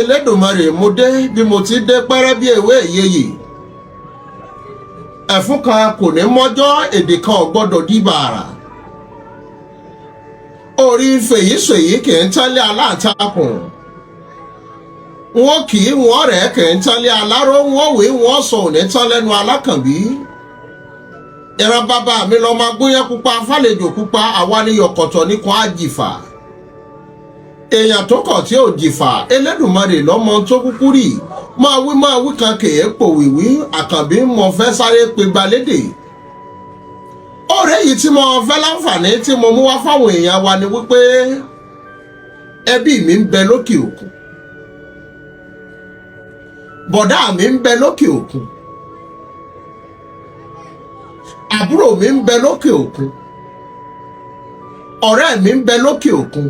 Elédùmarè, mo dé bí mo ti dé pẹ́rẹ́ bí ewé ìyeyè. Ẹ̀fún kan kò ní mọ́jọ́, èdè kan ò gbọ́dọ̀ dí bàrà. Orí fèyísòyí kì í tẹ́lẹ̀ aláǹtakùn, wọn kì í wọ́n rẹ̀ kì í tẹ́lẹ̀ aláró, wọn wí wọ́n sọ òní tán lẹ́nu alákànbí. Ìran bàbá mi lọ máa gúnyán pupa fàlejò pupa, àwa ní yọkọ̀tọ̀ nìkan á jìfà. Èèyàn tó kọ̀ tí ò jìfà, Elédùmarè lọ́mọ tó kúkú rì. Máa wí máa wí kan kèé pòwìwí. Àkànbí, mo fẹ́ sáré pe gbalédè. Ọ̀rẹ́ yìí tí mo fẹ́ láǹfààní tí mo mú wá fáwọn èèyàn wa ni wípé ẹbí mi ń bẹ lókè òkun, bọ̀dá mi ń bẹ lókè òkun, àbúrò mi ń bẹ lókè òkun, ọ̀rẹ́ mi ń bẹ lókè òkun,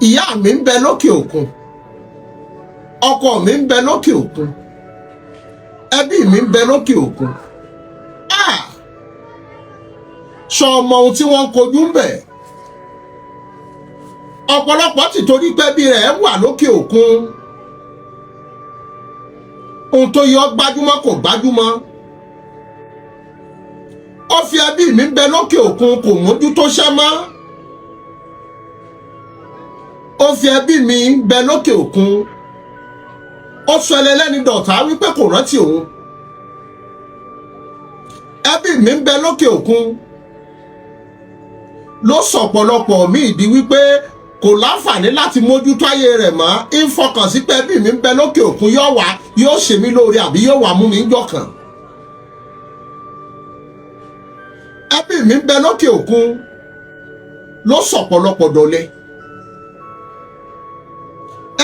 ìyá mi ń bẹ lókè òkun, ọkọ mi ń bẹ lókè òkun, ẹbí mi ń bẹ lókè òkun. Ah! Sọ ọmọ ohun tí wọ́n ń kojú ń bẹ̀. Ọ̀pọ̀lọpọ̀ ti torí pé bí rẹ̀ wà lókè òkun, ohun tó yọ gbájúmọ́ kò gbájúmọ́. Ó fi ẹbí mi ń bẹ lókè òkun, kò mójútó ṣẹ́ mọ́. Ó fi ẹbí mi ń bẹ lókè òkun, ó sọ ẹlẹ́ni dọ̀tá wípé kò rántí òun. Ẹbí mi ń bẹ lókè òkun ló sọ̀pọ̀lọpọ̀ míì di wípé kò láǹfààní láti mójútó ayé rẹ̀ mọ́. Ń fọkàn sí pé ẹbí mi ń bẹ lókè òkun, yóò wá, yóò ṣe mí lóore, àbí yóò wá mú mi jọkàn. Ẹbí mi ń bẹ lókè òkun ló sọ̀pọ̀lọpọ̀ dọ̀lẹ.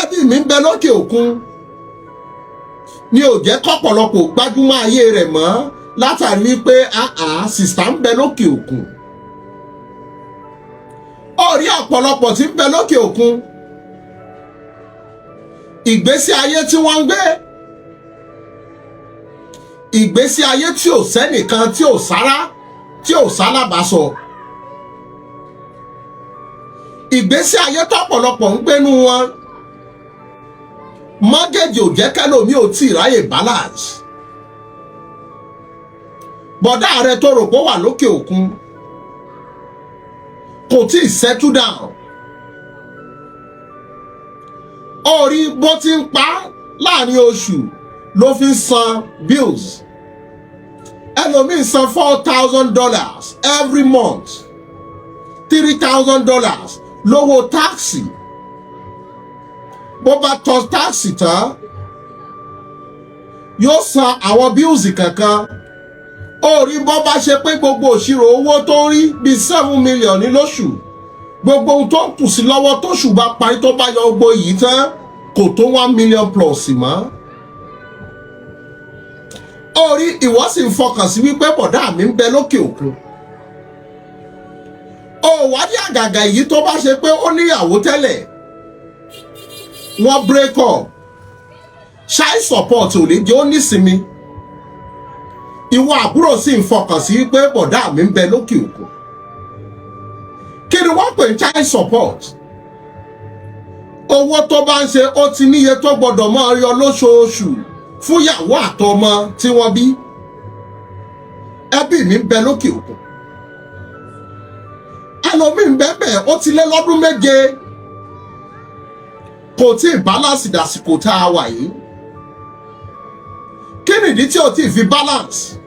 Ẹbí mi ń bẹ lókè òkun ni ò jẹ́ kọ́pọ̀lọpọ̀ gbájúmọ́ ayé rẹ̀ mọ́, látàrí wípé àá sìsà ń bẹ lókè òkun. Ó rí ọ̀pọ̀lọpọ̀ tí ń bẹ lókè òkun, ìgbésí ayé tí wọ́n ń gbé, ìgbésí ayé tí ò sẹ́nìkan, tí ò sára, tí ò sálábàásọ, ìgbésí ayé tọ́pọ̀lọpọ̀ ń gbénu wọn, mọ́gẹ́jì ò jẹ́ kẹ́lòmí ò tí ì ráyè balance. Bọ̀dá rẹ tó rò pé ó wà lókè òkun kò tí ì settle down. Ó rí bó ti ń pa láàrin oṣù ló fi ń san bills. Ẹlòmíì san $4,000 every month, $3,000 lówó táàsì. Bó bá tọ́ táàsì tán, yóò san àwọn bills kankan. Ó rí bó bá ṣe pé gbogbo òṣìrò owó tó ń rí bíi 7 million ní lóṣù, gbogbo ohun tó ń kù sí lọ́wọ́ tóṣù bá parí, tó bá yọ gbogbo yìí tán, kò tó 1 million plus mọ́. Ó rí ìwọ sì ń fọkàn sí wípé bọ̀dá mi ń bẹ lókè òkun. Ó wádìí àgàgà èyí tó bá ṣe pé ó níyàwó tẹ́lẹ̀, wọ́n break up, child support ò lè jẹ́ ó nísinmi. Ìwọ àbúrò sì ń fọkàn sí wípé bọ̀dá mi ń bẹ lókè òkun. Kí ni wọ́n pè ní child support? Owó tó bá ń ṣe, ó ti níye tó gbọ́dọ̀ máa yọ lóṣooṣù fún ìyàwó àtọmọ tí wọ́n bí. Ẹbí mi ń bẹ lókè òkun, ẹlòmíì ń bẹ bẹ́ẹ̀, ó ti lé lọ́dún 7, kò tí ì balance dàsìkò tá a wà yìí. Kí nìdí tí ò tí ì fi balance?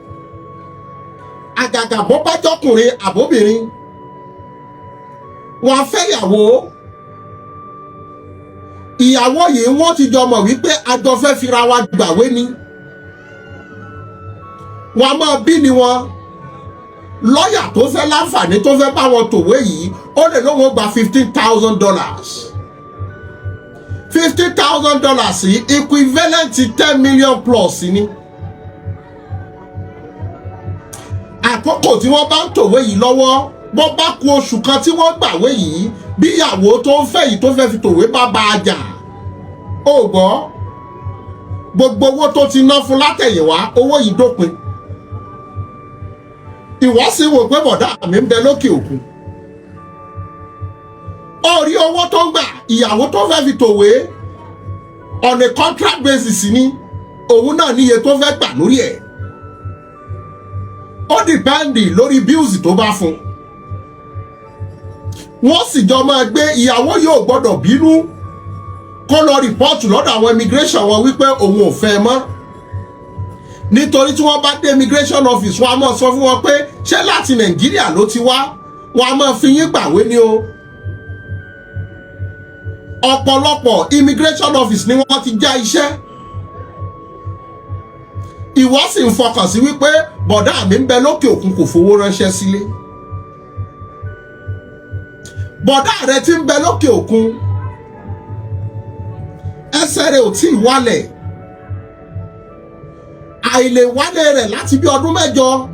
Àgàgà bó bá jọkùnrin àbóbìnrin, wọn á fẹ́ ìyàwó. Ìyàwó yìí, wọ́n ti jọ mọ̀ wípé àjọ fẹ́ fira wa gbàwé ni. Wọ́n á máa bí ni wọn. Lọ́ọ̀yà tó fẹ́ láǹfààní tó fẹ́ bá wọn tòwé yìí, ó lè lóun ó gba $15,000. $15,000 yìí, equivalent to 10 million plus ni. Àkókò tí wọ́n bá ń tòwé yìí lọ́wọ́, bó bá ku oṣù kan tí wọ́n gbàwé yìí, bí ìyàwó tó ń fẹ́ yìí tó fẹ́ fi tòwé bá bá a jà, ó gbọ́, gbogbo owó tó ti ná fún látẹ̀yìnwá, owó yìí dópin. Ìwọ sì wò pé bọ̀dá mi ń bẹ lókè òkun. Ó rí owó tó ń gbà, ìyàwó tó fẹ́ fi tòwé. On a contract basis ni òun náà níye tó fẹ́ gbà lórí ẹ̀. Ó depend lórí bills tó bá fún. Wọ́n sì jọ máa gbé. Ìyàwó yóò gbọ́dọ̀ bínú kó lọ report lọ́dọ̀ àwọn immigration wọn wípé òun ò fẹ́ mọ́, nítorí tí wọ́n bá dé immigration office, wọ́n á máa sọ fún wọn pé ṣé láti Nàìjíríà ló ti wá. Wọ́n á máa fi yín gbàwé ní o. Ọ̀pọ̀lọpọ̀ immigration office ni wọ́n ti já iṣẹ́. Ìwọ sì ń fọkàn sí wípé bọ̀dá mi ń bẹ lókè òkun, kò fowó ránṣẹ́ sílé. Bọ̀dá rẹ ti ń bẹ lókè òkun, ẹsẹ̀ rẹ̀ ò tí ì wálẹ̀. Àìlè wálé rẹ̀ láti bí ọdún 8,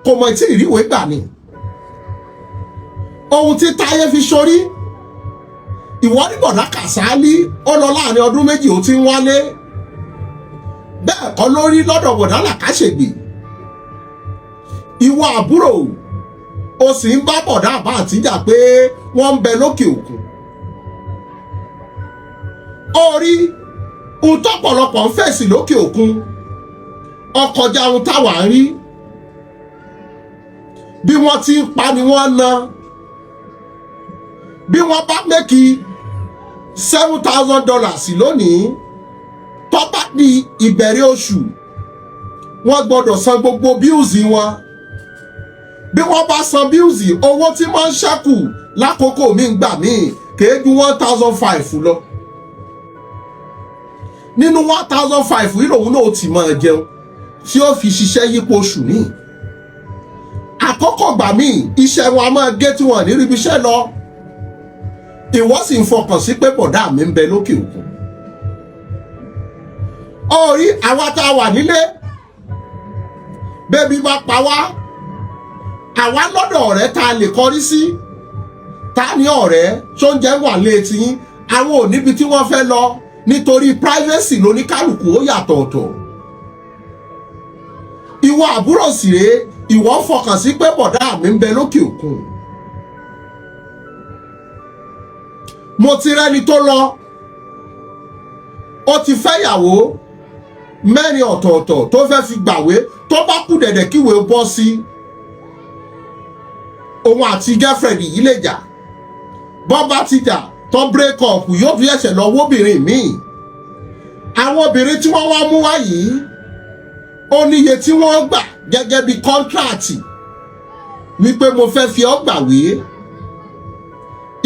kò mọ̀ tí ìríwèé gbà ni. Ohun tí Táyé fi sórí ìwọ ní bọ̀dá Kàsálí, ó lọ láàrin ọdún 2, ó ti ń wálé. Bẹ́ẹ̀ kọ́ lórí lọ́dọ̀ bọ̀dá Làkàṣègbè. Ìwọ àbúrò, ó sì ń bá bọ̀dá àbá àtìjà pé wọ́n ń bẹ lókè òkun. Orí ohun tọ́pọ̀lọpọ̀ ń fèsì lókè òkun ọkọjá ohun táwa ń rí. Bí wọ́n ti ń pa ni wọ́n ná. Bí wọ́n bá make $7,000 lónìí, tó bá di ìbẹ̀rẹ̀ oṣù, wọ́n gbọ́dọ̀ san gbogbo bills wọn. Bí wọ́n bá san bills, owó tí máa ń ṣẹ́kù lákòókò mi ń gbà míì kèé ju 1,500 lọ. Nínú 1,500 yìí lòun náà ti máa jẹun tí ó fi ṣiṣẹ́ yípo oṣù míì. Àkọ́kọ́ gbà míì, iṣẹ́ wọn a máa gé tí wọ́n ní ríbi iṣẹ́ lọ. Ìwọ sì ń fọkàn sí pé bọ̀dá mi ń bẹ lókè òkun. Orí àwa tá a wà nílé, bẹ́ẹ̀bi bá pa wá, àwa lọ́dọ̀ ọ̀rẹ́ tá a lè kọrí sí. Ta ní ọ̀rẹ́ tó ń jẹ́ wà létí yín? Àwọn ò níbi tí wọ́n fẹ́ lọ, nítorí privacy lóníkálùkù ó yàtọ̀ ọ̀tọ̀. Ìwọ àbúrò sì rèé, ìwọ fọkàn sí pé bọ̀dá mi ń bẹ lókè òkun. Mo ti rẹ́ni tó lọ, ó ti fẹ́yàwó mẹ́rin ọ̀tọ̀ọ̀tọ̀ tó fẹ́ fi gbàwé. Tó bá kú dẹ̀dẹ̀ kíwèé bọ́ sí, òun àti girlfriend yìí lè jà. Bọ́ bá ti jà tó break up, yóò fi ẹsẹ̀ lọ wóbìnrin míì. Àwọn obìnrin tí wọ́n wá mú wá yìí, ó níye tí wọ́n gbà gẹ́gẹ́ bí contract wípé mo fẹ́ fi ọ́ gbàwé.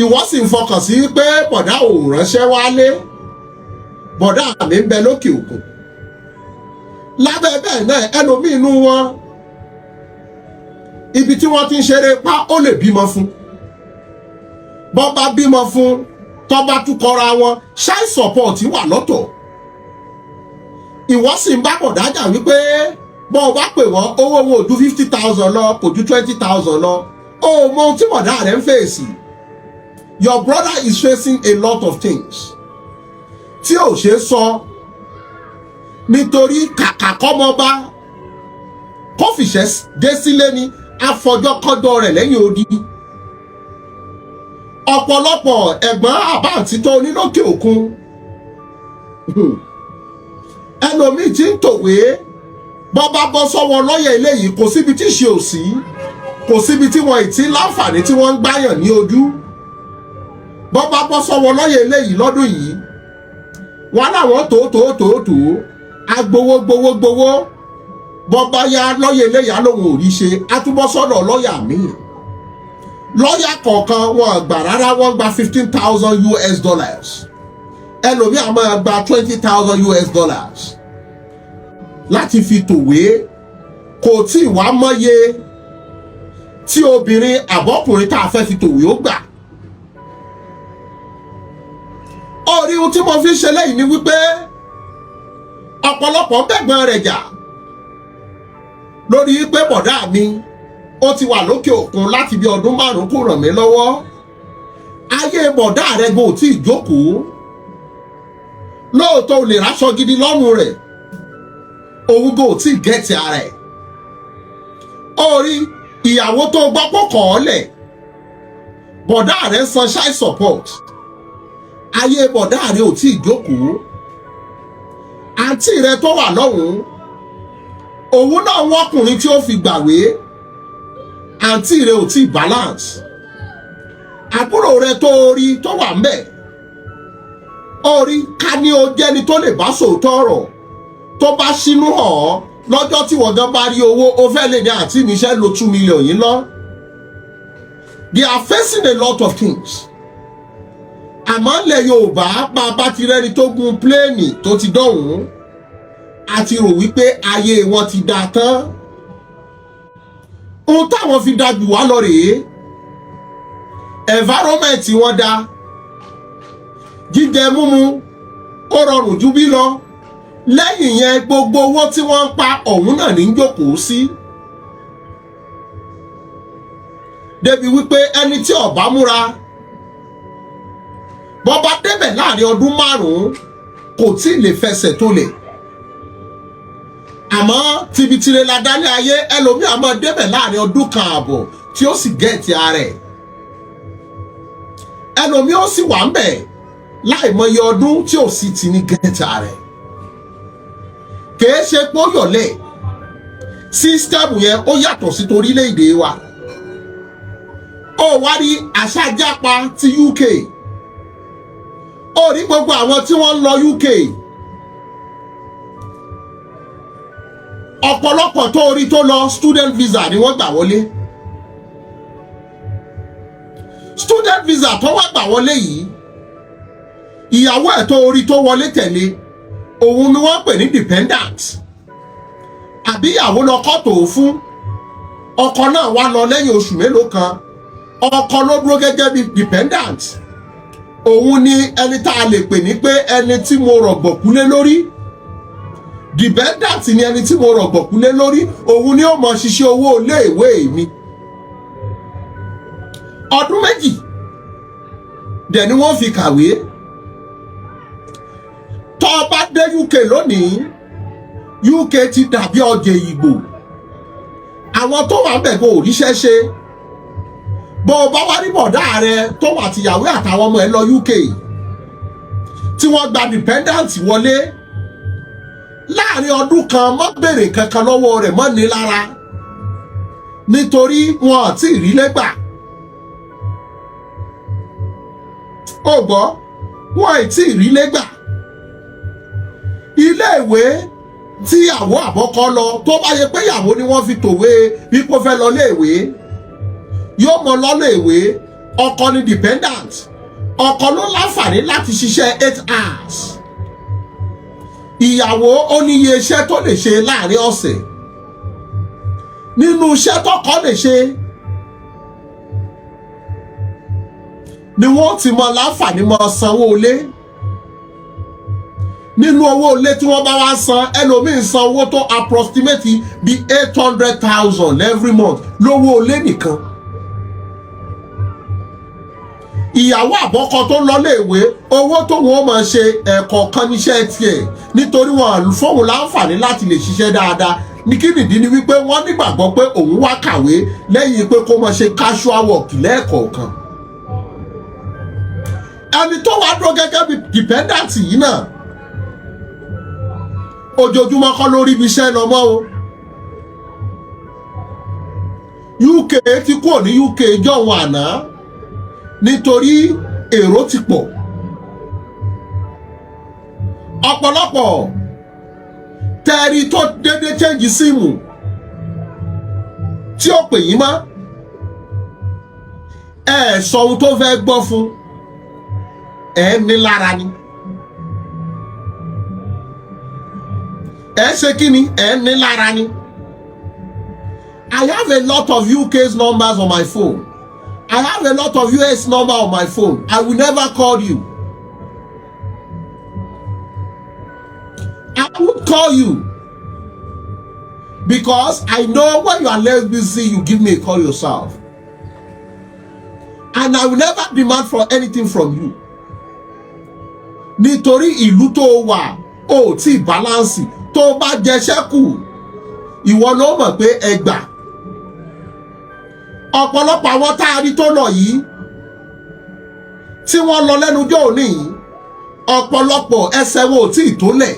Ìwọ sì ń fọkàn sí pé bọ̀dá ò ránṣẹ́ wálé, bọ̀dá mi ń bẹ lókè òkun. Lábẹ́ bẹ́ẹ̀ náà, ẹlòmíì inú wọn, ibi tí wọ́n ti ń ṣeré pa, ó lè bímọ fún. Bọ́ bá bímọ fún, tọ́ bá tún kọra wọn, child support wà lọ́tọ̀. Ìwọ sì ń bá bọ̀dá jà wípé bọ́ ọ bá pè wọ́n, owó wọn ò ju 50,000 lọ, kò ju 20,000 lọ. Ó mọ ohun tí bọ̀dá rẹ̀ ń fèsì. Your brother is facing a lot of things tí ò ṣe é sọ, nítorí kàkà kọ́mọba kó fìṣẹ́ dé sílé ni àfọjọ́kọ́jọ́ rẹ̀ lẹ́yìn odi. Ọ̀pọ̀lọpọ̀ ẹ̀gbọ́n àbáǹtí tó onílókè òkun, ẹlòmíì tí ń tòwé, bọ́ bá bọ́ sọ́wọ́ lọ́yẹ̀ eléyìí, kò síbi tí ṣe ò sí, kò síbi tí wọ́n ì tí láǹfààní tí wọ́n ń gbáyàn ní ojú. Bọ́ bá bọ́ sọ́wọ́ lọ́yẹ̀ eléyìí lọ́dún yìí, wọ́n láwọn tó tó tó tó agbowó gbowó gbowó. Bọ́ bá yá, lọ́yẹ̀ eléyìí á lóun ò rí ṣe, á túbọ̀ sọ́dọ̀ lọ́yà míì. Lọ́yà kọ̀ọ̀kan wọn gbà rárá, wọ́n gba $15,000, ẹlòmíì á máa gba $20,000 láti fi tòwé. Kò tí ì wá mọ́ye tí obìnrin àbọ́kùnrin tá a fẹ́ fi tòwé ó gbà. Orí ohun tí mo fi ń ṣe lẹ́yìn ni wípé ọ̀pọ̀lọpọ̀ ń bẹ̀gbọ́n rẹ̀ jà lórí wípé bọ̀dá mi ó ti wà lókè òkun láti bí ọdún 5, kò ràn mí lọ́wọ́. Ayé bọ̀dá rẹ̀ gan ò tí ì jókòó. Lóòótọ́, o lè ráṣọ gidi lọ́rùn rẹ̀, òun gan ò tí ì get ara ẹ̀. Orí ìyàwó tó gbọ́ pọ̀ kọ́ ọ́ lẹ̀, bọ̀dá rẹ̀ san child support. Ayé bọ̀dá rẹ ò tí ì jókòó. Àǹtí rẹ tó wà lọ́hùn-ún, òun náà wọ́kùnrin tí ó fi gbàwé. Àǹtí rẹ ò tí ì balance. Àbúrò rẹ tó rí tó wà ńbẹ̀ orí ká ní o jẹ́ni tó lè bá sòótọ́ ọ̀rọ̀, tó bá sínú hàn ọ́ lọ́jọ́ tí wọ́n gan bá rí owó, ó fẹ́ lè ní, "Àǹtí mi, ṣe lo 2 million yìí lọ." They are facing a lot of things. Àmọ́ ilẹ̀ Yorùbá, bá a bá ti rẹ́ni tó gun plane tó ti dọ̀hún, a ti rò wípé ayé wọn ti dáa tán. Ohun táwọn fi da jù wá lọ rèé: environment wọn da, jíjẹ múmu ó rọrùn ju bí lọ. Lẹ́yìn yẹn, gbogbo owó tí wọ́n ń pa ọ̀hún náà ní jókòó sí, débi wípé ẹni tí ó bá múra, bọ́ bá débẹ̀ láàrin ọdún 5, kò tí ì lè fẹsẹ̀ tó lẹ̀. Àmọ́ tibitire la dálé ayé. Ẹlòmíì àmọ́ débẹ̀ láàrin ọdún kan ààbọ̀ tí ó sì get ara ẹ̀. Ẹlòmíì ó sì wà ń bẹ̀ láìmọye ọdún tí ò sì ti ní get ara ẹ̀. Kìí ṣe pé ó yọ̀lẹ̀. System yẹn ó yàtọ̀ sí torílẹ̀-èdè wa. Ó wá rí àṣà jápa ti UK, ó rí gbogbo àwọn tí wọ́n ń lọ UK, ọ̀pọ̀lọpọ̀ tó rí tó lọ, student visa ni wọ́n gbà wọlé. Student visa tó wá gbà wọlé yìí, ìyàwó ẹ̀ tó rí tó wọlé tẹ̀lé òun ni wọ́n pè ní dependent. Àbí ìyàwó lọkọ tó fún, ọkọ náà wá lọ lẹ́yìn oṣù mélòó kan, ọkọ ló dúró gẹ́gẹ́ bí dependent. Òun ni ẹni tá a lè pè ní pé ẹni tí mo rọ̀gbọ̀kú lé lórí. Dependent ni ẹni tí mo rọ̀gbọ̀kú lé lórí. Òun ni ó mọ ṣiṣẹ́ owó iléèwé mi. Ọdún 2 dẹ̀ ni wọ́n fi kàwé. Tó o bá dé UK lónìí, UK ti dàbí ọjà ìgbò. Àwọn tó wà ń bẹ̀ kò ríṣẹ́ ṣe. Bó o bá wá rí bọ̀dá rẹ tó wà tìyàwó àtàwọn ọmọ ẹ lọ UK tí wọ́n gba dependent wọlé, láàrin ọdún kan, mọ́ béèrè kankan lọ́wọ́ rẹ̀, mọ́ ní lára, nítorí wọn ò tí ì rí lẹ́gbà. Ó gbọ́, wọn ì tí ì rí lẹ́gbà. Iléèwé tí ìyàwó àbọ́kọ́ lọ, tó bá yẹ pé ìyàwó ni wọ́n fi tòwé wípé ó fẹ́ lọ léèwé, yóò mọ lọ́léèwé. Ọkọ ni dependent. Ọkọ ló láǹfààní láti ṣiṣẹ́ 8 hours. Ìyàwó ó ní iye iṣẹ́ tó lè ṣe láàrin ọ̀sẹ̀. Nínú iṣẹ́ tọkọ lè ṣe ni wọ́n ti mọ láǹfààní mọ sanwó ilé. Nínú owó ilé tí wọ́n bá wá san, ẹlòmíín san owó tó approximate bí 800,000 every month lówó ilé nìkan. Ìyàwó àbọ́kọ tó ń lọ léèwé, owó tó wọ́n máa ṣe ẹ̀kọ̀ọ̀kan níṣẹ́ tiẹ̀, nítorí wọn fóun láǹfààní láti lè ṣiṣẹ́ dáadáa. Ní kí nìdí ni wípé wọ́n nígbàgbọ́ pé òun wá kàwé, lẹ́yìn pé kó máa ṣe casual work lẹ́ẹ̀kọ̀ọ̀kan. Ẹni tó wá dúró gẹ́gẹ́ bí dependent yìí náà, ojoojúmọ́ kọ́ lórí ibi iṣẹ́ lọ mọ́ o. UK ti kúrò ní UK jọ̀wọ́n àná, nítorí èrò ti pọ̀. Ọ̀pọ̀lọpọ̀ tẹ́ẹ̀rí tó dédé change SIM tí ó pè yín mọ́, ẹ sọ ohun tó fẹ́ gbọ́ fún ẹ ní lára ni. Ẹ ṣe kí ni? Ẹ ní lára ni. I have a lot of UK's numbers on my phone. I have a lot of US number on my phone. I will never call you. I won't call you because I know when you are less busy, you give me a call yourself. And I will never demand for anything from you. Nítorí ìlú tó wà ó tí balance. Tó bá jẹṣẹ́ kù, ìwọ ló mọ̀ pé ẹ gbà. Ọ̀pọ̀lọpọ̀ àwọn tá a rí tó lọ yìí, tí wọ́n lọ lẹ́nujọ́ òní yìí, Ọ̀pọ̀lọpọ̀ ẹsẹ̀ wọn ò tí ì tólẹ̀.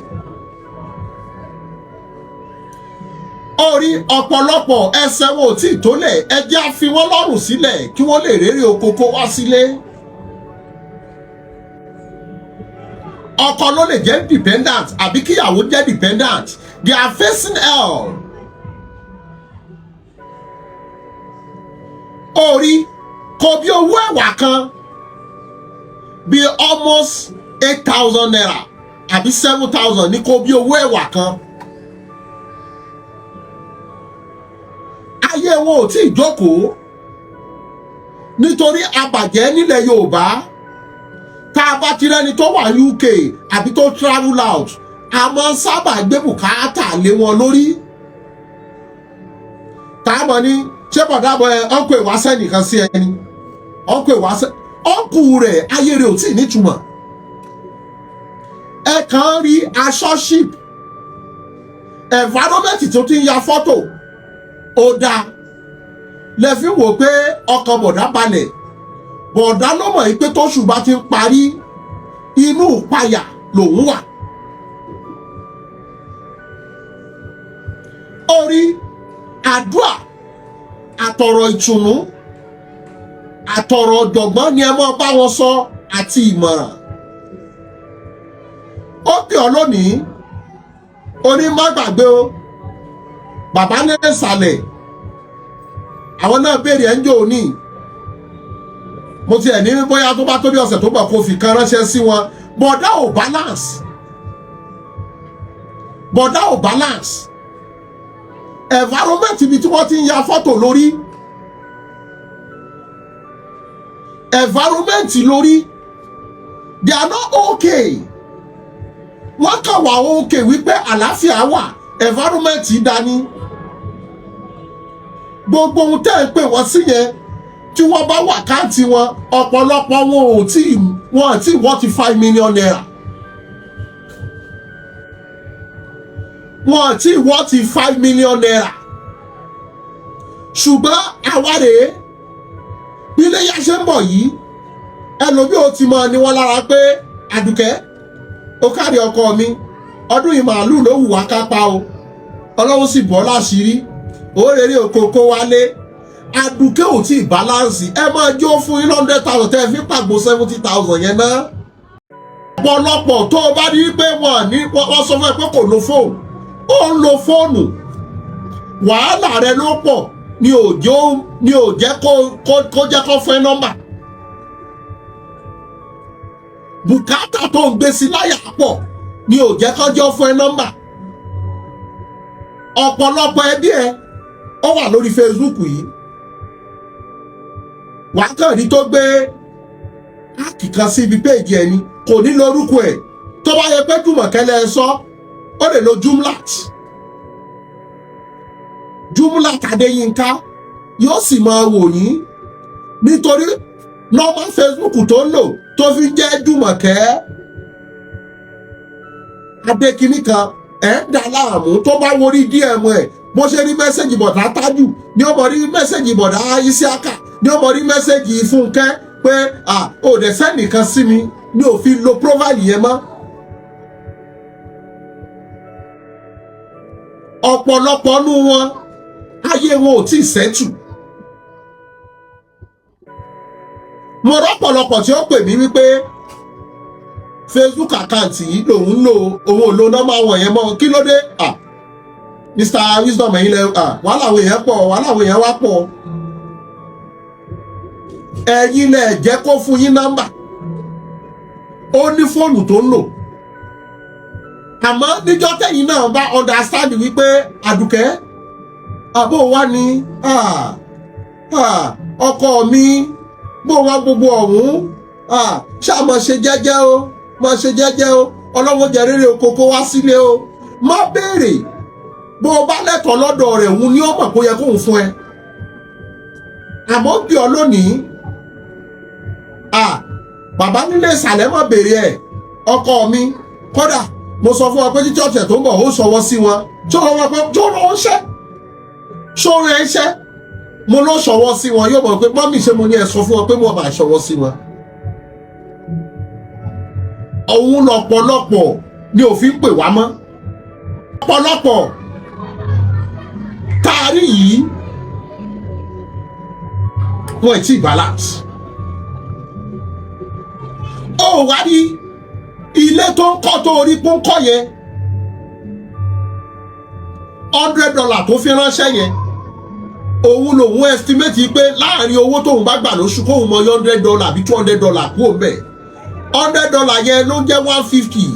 Orí ọ̀pọ̀lọpọ̀ ẹsẹ̀ wọn ò tí ì tólẹ̀. Ẹ jẹ́ á fi wọ́n lọ́rùn sílẹ̀ kí wọ́n lè rérè oko kó wá sílé. Ọkọ ló lè jẹ́ dependent àbí kíyàwó jẹ́ dependent. They are facing hell. Orí kò bí owó ẹ̀wà kan bí almost ₦8,000 àbí 7,000 ní kò bí owó ẹ̀wà kan. Ayé wọn ò tí ì jókòó nítorí abàjẹ́ nílẹ̀ Yorùbá. Tá a bá ti rẹ́ni tó wà UK àbí tó travel out, a máa ń sábà gbé bùkátà lé wọn lórí. Tá a mọ̀ ní ṣé bọ̀dá bọ̀ ẹ ọ̀nkù ìwáṣẹ́ nìkan sí ẹni ọ̀nkù ìwáṣẹ́ ọ̀nkù rẹ̀ ayé rẹ̀ ò tí ì nítumọ̀. Ẹ kàn ń rí aṣọ ship environment tó ti ń ya fọ́tò ó dáa lẹ fi wò pé ọkàn bọ̀dá balẹ̀. Bọ̀dá ló mọ̀ pé tóṣù bá ti ń parí inú ìpayà lòun wà. Orí àdúà àtọ̀rọ̀ ìtùnú àtọ̀rọ̀ ọ̀jọ̀gbọ́n ni ẹ mọ́ bá wọn sọ àti ìmọ̀ràn. Ó pè ọ́ lónìí, ó ní má gbàgbé o, bàbá ní ìsàlẹ̀ àwọn náà béèrè ẹ̀ ń jò ní. Mo tiẹ̀ ní bóyá tó bá tó bí ọ̀sẹ̀ tó bọ̀ kó fi kan ránṣẹ́ sí wọn. Bọ̀dá ò balance, bọ̀dá ò balance. Environment ibi tí wọ́n ti ń ya fọ́tò lórí, environment lórí, they are not okay. Wọ́n kàn wá okay wípé àlàáfíà wà, environment dání. Gbogbo ohun tẹ́ ẹ̀ ń pè wọ́n sí yẹn, tí wọ́n bá wà káàtì wọn, ọ̀pọ̀lọpọ̀ wọn ò tí wọn àti wọ́n ti ₦5 million. Wọn àti wọ́n ti ₦5 million. Ṣùgbọ́n àwa rèé, bí iléyá ṣe ń bọ̀ yìí, ẹlòmíì ò ti mọ̀ ní wọn lára pé Àdùkẹ́ ó kárí ọkọ mi, ọdún yìí màálù ló wù wá ká pa o, Ọlọ́run sì bọ́ láṣìírí, ó rèrè òkòkò wálé. Àdùkẹ́ ò tí ì báláǹsì. Ẹ máa jó fún yín 100,000 tẹ́ ẹ fi pàgbó 70,000 yẹn náà. Ọ̀pọ̀lọpọ̀ tó o bá rí pé wọ́n ní wọ́n sọ fún ẹ pé kò lo fóònù, ó ń lo fóònù, wàhálà rẹ ló pọ̀ ni òjò ni ò jẹ́ kó jẹ́ kó fẹ́ nọ́mbà. Bùkátà tó ń gbé sí láyà pọ̀ ni ò jẹ́ kó jẹ́ fún ẹ nọ́mbà. Ọ̀pọ̀lọpọ̀ ẹbí ẹ ó wà lórí Facebook yìí, wàá kàn rí tó gbé áàkì kan sí ibi péèjì ẹni kò ní lórúkọ ẹ̀. Tó bá yẹ pé Jùmọ̀kẹ́ lẹ sọ, ó lè lo Jumlat, Jumlat Adéyínká, yóò sì máa wò yín nítorí normal Facebook tó ń lò tó fi jẹ́ Jùmọ̀kẹ́ Adékiní kan ẹ̀ ń dà láàmú. Tó bá worí DM ẹ̀, bó ṣe rí message bọ̀dá Tájù ní ó mọ̀ rí message bọ̀dá Isiaka ní ó mọ̀ rí message Fúnkẹ́ pé à ò dẹ̀ sẹ́nìkan sí mi ní òfin lo profile yẹn mọ́. Ọ̀pọ̀lọpọ̀ nú wọn ayé wọn ò tí ì sẹ́tù. Mo rọ́pọ̀lọpọ̀ tí ó pè mí wípé Facebook account yìí lòun ń lò, òun ò lo nọ́mbà wọn yẹn mọ́, kí ló dé? Ah, Mr. Wisdom ẹ̀yin lẹ wàhálà àwọn èèyàn pọ̀, wàhálà àwọn èèyàn wá pọ̀. Ẹ̀yin lẹ jẹ́ kó fún yín nọ́mbà, ó ní fóònù tó ń lò. Àmọ́ níjọ́ tẹ̀yin náà bá understand wípé Àdùkẹ́ àbò wa ni ọkọ mi bó wá gbogbo ọ̀hún, ṣáà máa ṣe jẹ́jẹ́ o, máa ṣe jẹ́jẹ́ o, ọlọ́wọ́ jẹ rere oko kó wá sílé o. Má béèrè bó o bá lẹ́tọ̀ọ́ lọ́dọ̀ rẹ̀, òun ni ó mọ̀ kó yẹ kóun fún ẹ. Àmọ́ bí ọ lónìí, bàbá nílé ìsàlẹ̀ mọ̀ béèrè ẹ̀ ọkọ mi, kódà mo sọ fún ọ pé títí ọ̀sẹ̀ tó ń bọ̀ ó sọwọ́ sí wọn, tó rọ pé tó rọ ń ṣẹ́ sórí ẹ ṣẹ́, mo ló sọwọ́ sí wọn, yóò mọ̀ pé mọ́mì ṣe mo ní ẹ sọ fún ọ pé mo máa sọwọ́ sí wọn. Òun lọ́pọ̀lọpọ̀ ni òfin pè wá mọ́. Ọ̀pọ̀lọpọ̀ taari yìí, wọn ì tí ì balance. Ó wá ní ilé tó ń kọ́, tó orí pọ́n kọ́ yẹn, $100 tó fi ránṣẹ́ yẹn, òun lòun estimate pé láàrin owó tóun bá gbà lóṣù, kóun mọ $100 àbí $200 kúrò mbẹ̀. $100 yẹn ló ń jẹ́ 150,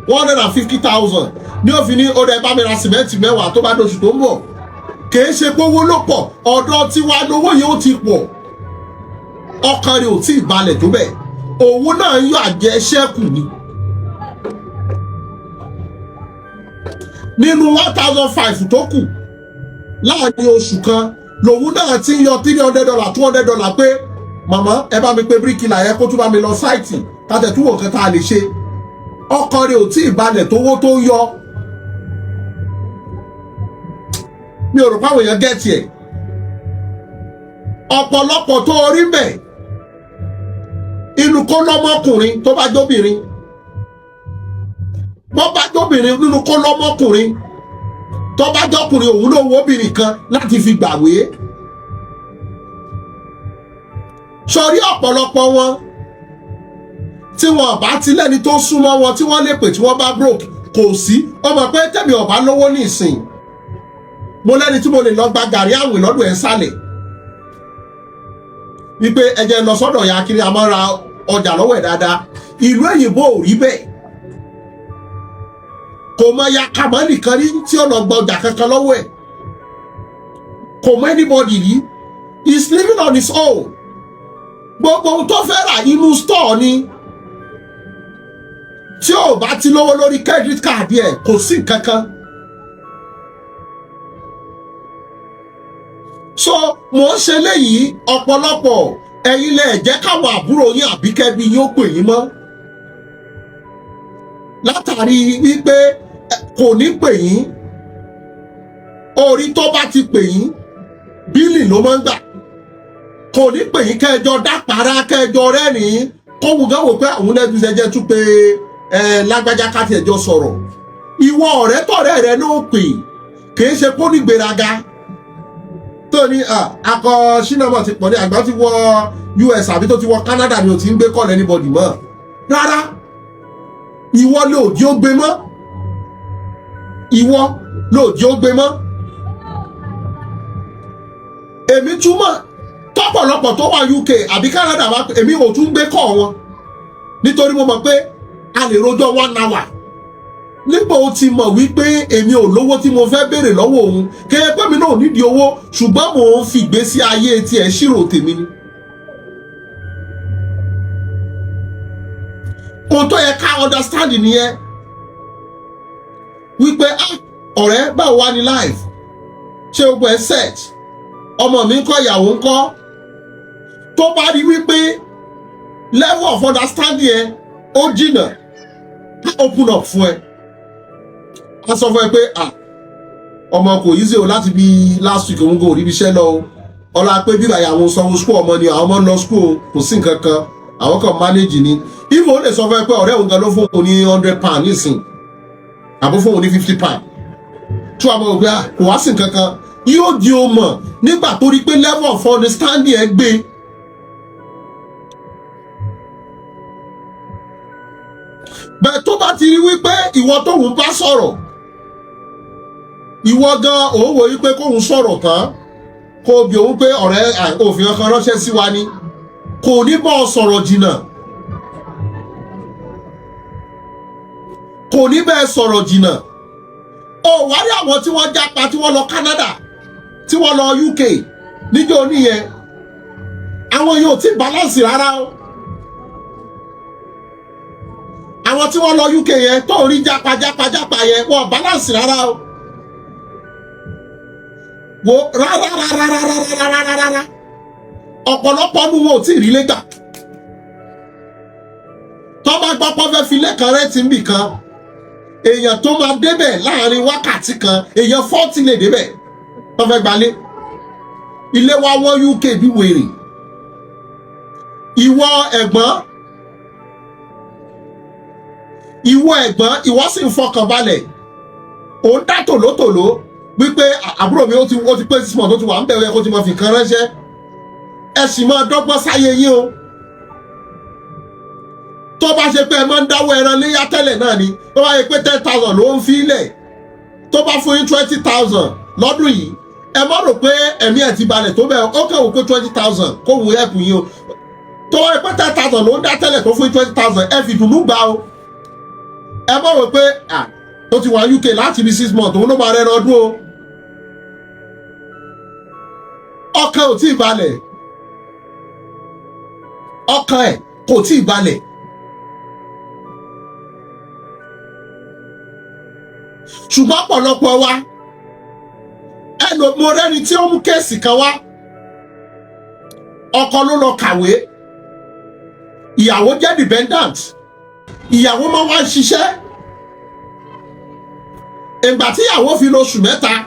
150,000 ní òfin ní ó dẹ bá mi ra sìmẹ́ǹtì 10 tó bá dóṣù tó ń bọ̀. Kìí ṣe pé owó ló pọ̀ ọ̀dọ̀ tiwa lówó yẹn, ó ti pọ̀, ọkàn rẹ̀ ò tí ì balẹ̀ tó bẹ́ẹ̀. Òun náà ń yọ àjẹṣẹ́kù ni nínú 1,500 tó kù láàrin oṣù kan, lòun náà ti ń yọ $300, $200 pé, "Màmá, ẹ bá mi pé bíríkìlà yẹn kó tún bá mi lọ site kátẹ̀túwò nǹkan tá a lè ṣe." Ọkàn rẹ̀ ò tí ì balẹ̀ tówó tó ń yọ. Mi ò rò páwọn èèyàn get ẹ̀. Ọ̀pọ̀lọpọ̀ tó orí mbẹ̀, inú kó lọ́mọkùnrin, tó bá jóbìnrin, bó bá jóbìnrin, nínú kó lọ́mọkùnrin, tó bá jọkùnrin, òun ló wo obìnrin kan láti fi gbàwé sọrí. Ọ̀pọ̀lọpọ̀ wọn tí wọn bá ti lẹ́ni tó súnmọ́ wọn tí wọ́n lè pè tí wọ́n bá broke, kò sí. Ọmọ pé tẹ̀mí ọ̀bá lówó ní ìsìn, mo lẹ́ni tí mo lè lọ gba gàrí àwìn lọ́dún ẹ̀ sálẹ̀ wípé ẹ jẹ́ lọ sọ́dọ̀ ya kiri, a máa ra ọjà lọ́wọ́ ẹ̀ dáadáa. Ìlú òyìnbó ò rí bẹ́ẹ̀. Kò mọ ya kàmọ́ nìkan rí tí ó lọ gba ọjà kankan lọ́wọ́ ẹ̀, kò mọ anybody rí. He is living on his own. Gbogbo ohun tó fẹ́ rà, inú store ni. Tí ò bá ti lówó lórí credit card ẹ̀, kò sí nǹkan kan. So mò ń ṣe léyìí, ọ̀pọ̀lọpọ̀ ẹ̀yin lẹ jẹ́ káwọn àbúrò yín àbí kẹ́bí yín ó pè yín mọ́, látàrí wípé kò ní pè yín. Orí tó bá ti pè yín, bill ló máa ń gbà. Kò ní pè yín kẹjọ dápàrà, kẹjọ rẹ́rìn-ín, kóhun gan wò pé àwọn lẹ́nu ṣẹjẹ tún pé ẹ lágbájá ká tiẹ̀ jọ sọ̀rọ̀. Ìwọ ọ̀rẹ́ tọ̀rẹ́ rẹ ló pè, kìí ṣe kó ní gbéraga tó ní akọ sinamọ ti pọ̀ ní àgbà tí wọ US àbí tó ti wọ Canada ni ò ti ń gbé call anybody mọ́. Rárá, ìwọ lòdì ó gbé mọ́, ìwọ lòdì ó gbé mọ́. Èmi túmọ̀ tọ́pọ̀lọpọ̀ tó wà UK àbí Canada wá, èmi ò tún gbé call wọn, nítorí mo mọ̀ pé a lè rojọ́ one hour. Nígbà ó ti mọ̀ wípé èmi ò lówó tí mo fẹ́ béèrè lọ́wọ́ òun, kéye pé mi náà ò nídìí owó, ṣùgbọ́n mò ń fi ìgbésí ayé tiẹ̀ ṣírò tèmi ni. Ohun tó yẹ ká understand nìyẹn wípé, "Ah, ọ̀rẹ́, báwo wá ní life? Ṣé gbogbo ẹ set? Ọmọ mi ń kọ́? Ìyàwó ń kọ́?" Tó bá rí wípé level of understanding ẹ ó jìnà, open up fún ẹ, a sọ fún ẹ pé, "Ah, ọmọ, kò easy o. Láti bí last week, òun kò rí ibi iṣẹ́ lọ o. Ọlá pé bíbá ìyàwó sanwó school ọmọ ni, àwọn ọmọ ń lọ school o, kò sí nǹkan kan, àwọn kan manage ni." If ó lè sọ fún ẹ pé ọ̀rẹ́ òun gan ló fún òun ní £100 nísìn, àbó fún òun ní £50, tí wàá mọ̀ pé, ah, kò wá sí nǹkan kan, yóò di o mọ̀ nígbà tó rí pé level of understanding ẹ gbé. Bẹ́ẹ̀ tó bá ti rí wípé ìwọ tóun bá sọ̀rọ̀, ìwọ gan òun wò wípé kóun sọ̀rọ̀ tán, kó o bí òun pé, "Ọ̀rẹ́, òfin kan ránṣẹ́ sí wa ni," kò ní bọ́ ọ sọ̀rọ̀ jìnnà, kò ní bẹ́ẹ̀ sọ̀rọ̀ jìnnà. Ó wá rí àwọn tí wọ́n jápa, tí wọ́n lọ Canada, tí wọ́n lọ UK níjọ́ níyẹn, àwọn yóò tí balance rárá o. Àwọn tí wọ́n lọ UK yẹn tó rí jápa jápa jápa yẹn, wọ́n balance rárá o. Wo, rárá rárá rárá rárá rárá, ọ̀pọ̀lọpọ̀ nu wọn ò tí ì rí lẹ́gbà. Tó bá gbọ́ pọ́ fẹ́ fi lẹ́kan rent níbì kan, èèyàn tó máa débẹ̀ láàrin wákàtí kan, èèyàn 40 lè débẹ̀ tó fẹ́ gbalé. Ilé wa wọ́n UK bí wèrè. Ìwọ ẹ̀gbọ́n Ìwọ ẹ̀gbọ́n, ìwọ sì ń fọkàn balẹ̀, òun dá tòlótòló wípé àbúrò mi ó ti pé 6 months tó ti wà ń bẹ̀rẹ̀, kó ti máa fi nǹkan ránṣẹ́. Ẹ sì máa dọ́gbọ́n sáyé yín o. Tó bá ṣe pé ẹ máa ń dáwọ́ ẹran léyà tẹ́lẹ̀ náà ni, tó bá yẹ pé 10,000 ló ń fi lẹ̀, tó bá fún yín 20,000 lọ́dún yìí, ẹ má rò pé ẹ̀mí ẹ̀ ti balẹ̀ tó bẹ́ẹ̀. Ó kàn wò pé 20,000 kó wù ẹ̀pù yín o. Tó bá yẹ pé 10,000 ló ń dá tẹ́lẹ̀, tó fún yín 20,000, ẹ fi dùnú gbà o. Ẹ má rò pé tó ti wà UK láti bí 6 months, òun ló máa rẹ́ran ọdún o. Ọkàn ò tí ì balẹ̀, ọkàn ẹ̀ kò tí ì balẹ̀. Ṣùgbọ́n ọ̀pọ̀lọpọ̀ wa ẹnu mo rẹ́ni tí ó mú case kan wá. Ọkọ ló lọ kàwé, ìyàwó jẹ́ dependent, ìyàwó máa wá ń ṣiṣẹ́. Ìgbà tí ìyàwó fi lóṣù 3,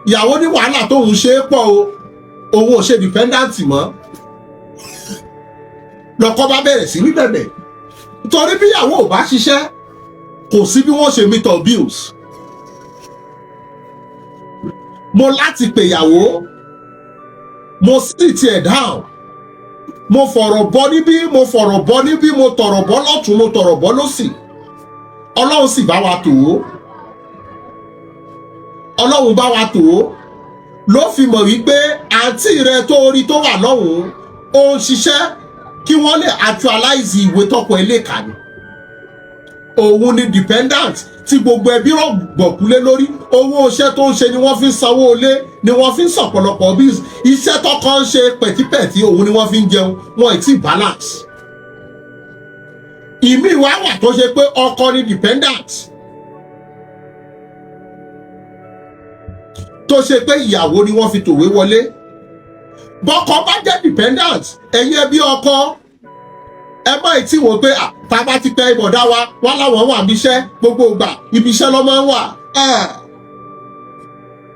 ìyàwó ní wàhálà tóun ṣe é pọ̀ o, òun ò ṣe dependent mọ́. Lọ́kọ bá bẹ̀rẹ̀ sí ní bẹ̀bẹ̀, torí bí ìyàwó ò bá ṣiṣẹ́, kò sí bí wọ́n ṣe meet up bills. Mo láti pè ìyàwó, mo sì tiẹ̀ down, mo fọ̀rọ̀ bọ́ níbí, mo fọ̀rọ̀ bọ́ níbí, mo tọ̀rọ̀ bọ́ lọ́tún, mo tọ̀rọ̀ bọ́ lọ́sì. Ọlọ́run sì bá wa tò ó, Ọlọ́run bá wa tò ó. Ló fi mọ̀ wípé àǹtí rẹ tó rí tó wà lọ́hùn-ún, ó ń ṣiṣẹ́ kí wọ́n lè actualize ìwé tọkọ ẹ lè kà ní. Òun ni dependent tí gbogbo ẹbí rọ̀gbọ̀kúlé lórí. Owó iṣẹ́ tó ń ṣe ni wọ́n fi ń sanwó ilé, ni wọ́n fi ń sọ̀pọ̀lọpọ̀ bills. Iṣẹ́ tọkọ ń ṣe pẹ̀típẹ̀tí, òun ni wọ́n fi ń jẹun. Wọn ì tí balance. Ìmí wá wà tó ṣe pé ọkọ ni dependent, tó ṣe pé ìyàwó ni wọ́n fi tòwé wọlé. Bọ́kọ bá jẹ́ dependent, ẹ̀yin ẹbí ọkọ, ẹ má ì tí wò pé tá a bá ti pẹ́ ìbọ̀dá wa, wọ́n láwọn wà níbi iṣẹ́ gbogbo ìgbà, ibi iṣẹ́ ló máa ń wà.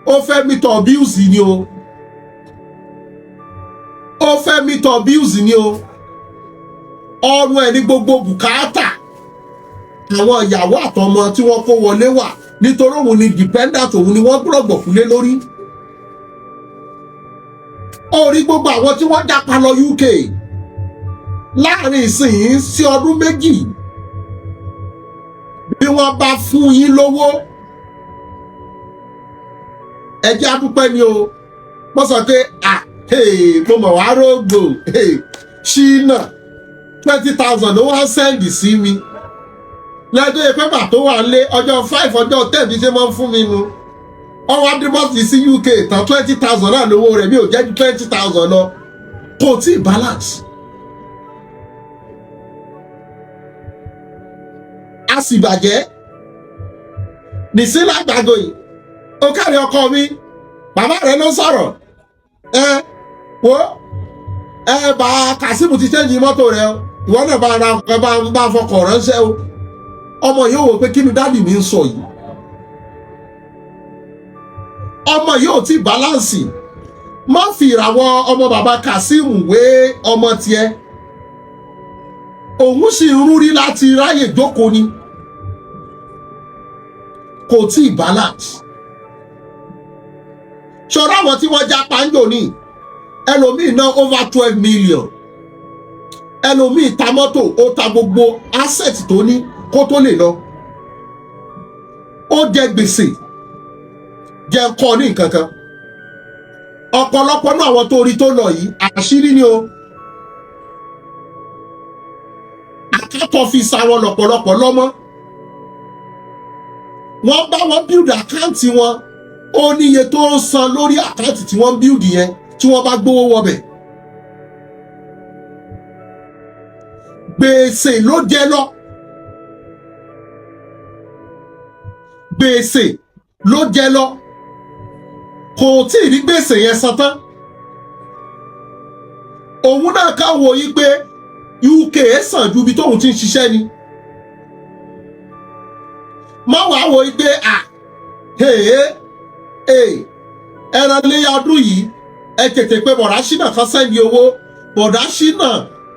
Ó fẹ́ meet up bills ni o, ó fẹ́ meet up bills ni o. Ọrùn ẹ̀ ní gbogbo bùkátà àwọn ìyàwó àtọmọ tí wọ́n kó wọlé wà, nítorí òun ni dependent, òun ni wọ́n gbọ́dọ̀ kúlé lórí. Ó rí gbogbo àwọn tí wọ́n jápa lọ UK láàrin ìsìn sí ọdún 2, bí wọ́n bá fún yín lówó, ẹ jẹ́ á dúpẹ́ ni o. Wọ́n sọ pé mo mọ̀ wá rógbò ṣínà, 20,000 ló wá send sí mi lẹ́jọ́ yẹn. Pépà tó wà lé ọjọ́ 5, ọjọ́ 10 bí ṣe máa ń fún mi nu, ọwọ́ adébọ́sì sí UK tán, 20,000 náà lówó rẹ̀, mi ò jẹ́ ju 20,000 lọ. Kò tí ì balance. A sì bàjẹ́ nìsín lágbàdo yìí. Ó kárí ọkọ mi, bàbá rẹ ló sọ̀rọ̀. Ẹ wo, ẹ bá Kazeem ti ṣẹ́ǹjì mọ́tò rẹ o, ìwọ náà bá ra ọkọ, bá fọkọ̀ ránṣẹ́ o. Ọmọ yóò wò pé kí ni daddy mi ń sọ yìí. Ọmọ yóò ti balance. Má fi ìràwọ̀ ọmọ bàbá Kazeem wé ọmọ tiẹ̀. Òun sì ń rúrí láti ráyè jókòó ni, kò tí ì balance. Ṣọ́ra àwọn tí wọ́n já panjo ní ẹlòmíì ná over 12 million, ẹlòmíì ta mọ́tò, ó ta gbogbo asset tó ní kó tó lè lọ. Ó jẹ gbèsè, jẹ kọ́ ní nǹkan kan. Ọ̀pọ̀lọpọ̀ náà àwọn tó rí tó lọ yìí, àṣírí ni o. Àkàtọ̀ fi sa wọn lọ̀pọ̀lọpọ̀ lọ́mọ́. Wọ́n bá wọn build àkáǹtì wọn, ó níye tó ń san lórí àkáǹtì tí wọ́n build yẹn tí wọ́n bá gbówó wọbẹ̀. Gbèsè ló jẹ lọ, gbèsè ló jẹ lọ, kò tí ì rí gbèsè yẹn san tán. Òun náà ká wo yí pé UK sàn ju ibi tóun ti ń ṣiṣẹ́ ni. Má wàá wo yí pé ẹran léyà ọdún yìí, ẹ tètè pé bọ̀dá ṣínà kan send owó. Bọ̀dá ṣínà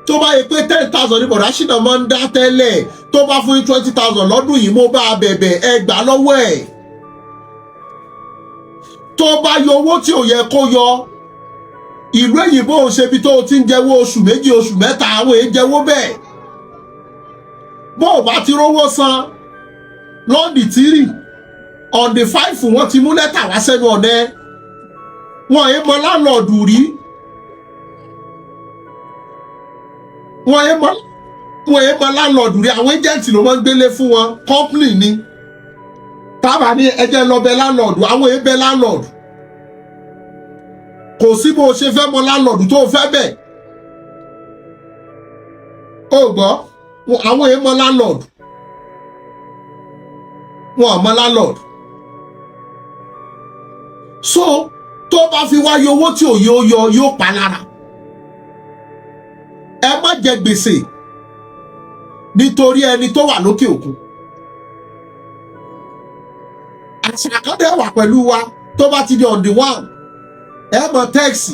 Tó bá yẹ pé 10,000 ní bọ̀dá Ṣínà máa ń dá tẹ́lẹ̀, tó bá fún yín 20,000 lọ́dún yìí, mo bá a bẹ̀bẹ̀, ẹ gbà lọ́wọ́ ẹ̀. Tó bá yọ owó tí ò yẹ kó yọ, ìlú èyìnbó ò ṣebi tó o ti ń jẹ́wọ́ oṣù 2, oṣù 3, àwọn èèyàn jẹ́wọ́ bẹ́ẹ̀. Bó o bá ti rówó san on the 3, on the 5, wọ́n ti mú lẹ́tà wá sẹ́nu ọ̀nà ẹ̀. Wọ́n èé mọ landlord rí, wọ́n èé mọ landlord rí. Àwọn agent ló máa ń gbélé fún wọn, company ni tábà ní ẹjẹ́ lọ bẹ landlord. Àwọn èé bẹ landlord. Kò sí bó o ṣe fẹ́ mọ landlord tó o fẹ́ bẹ̀. O gbọ́, àwọn èé mọ landlord, wọn ò mọ landlord. So tó bá fi wáyé owó tí òye ó yọ, yóò pa lára. Ẹ má jẹ gbèsè nítorí ẹni tó wà lókè òkun. Àṣà kan dẹ̀ wà pẹ̀lú wa, tó bá ti di on the 1, ẹ mọ text,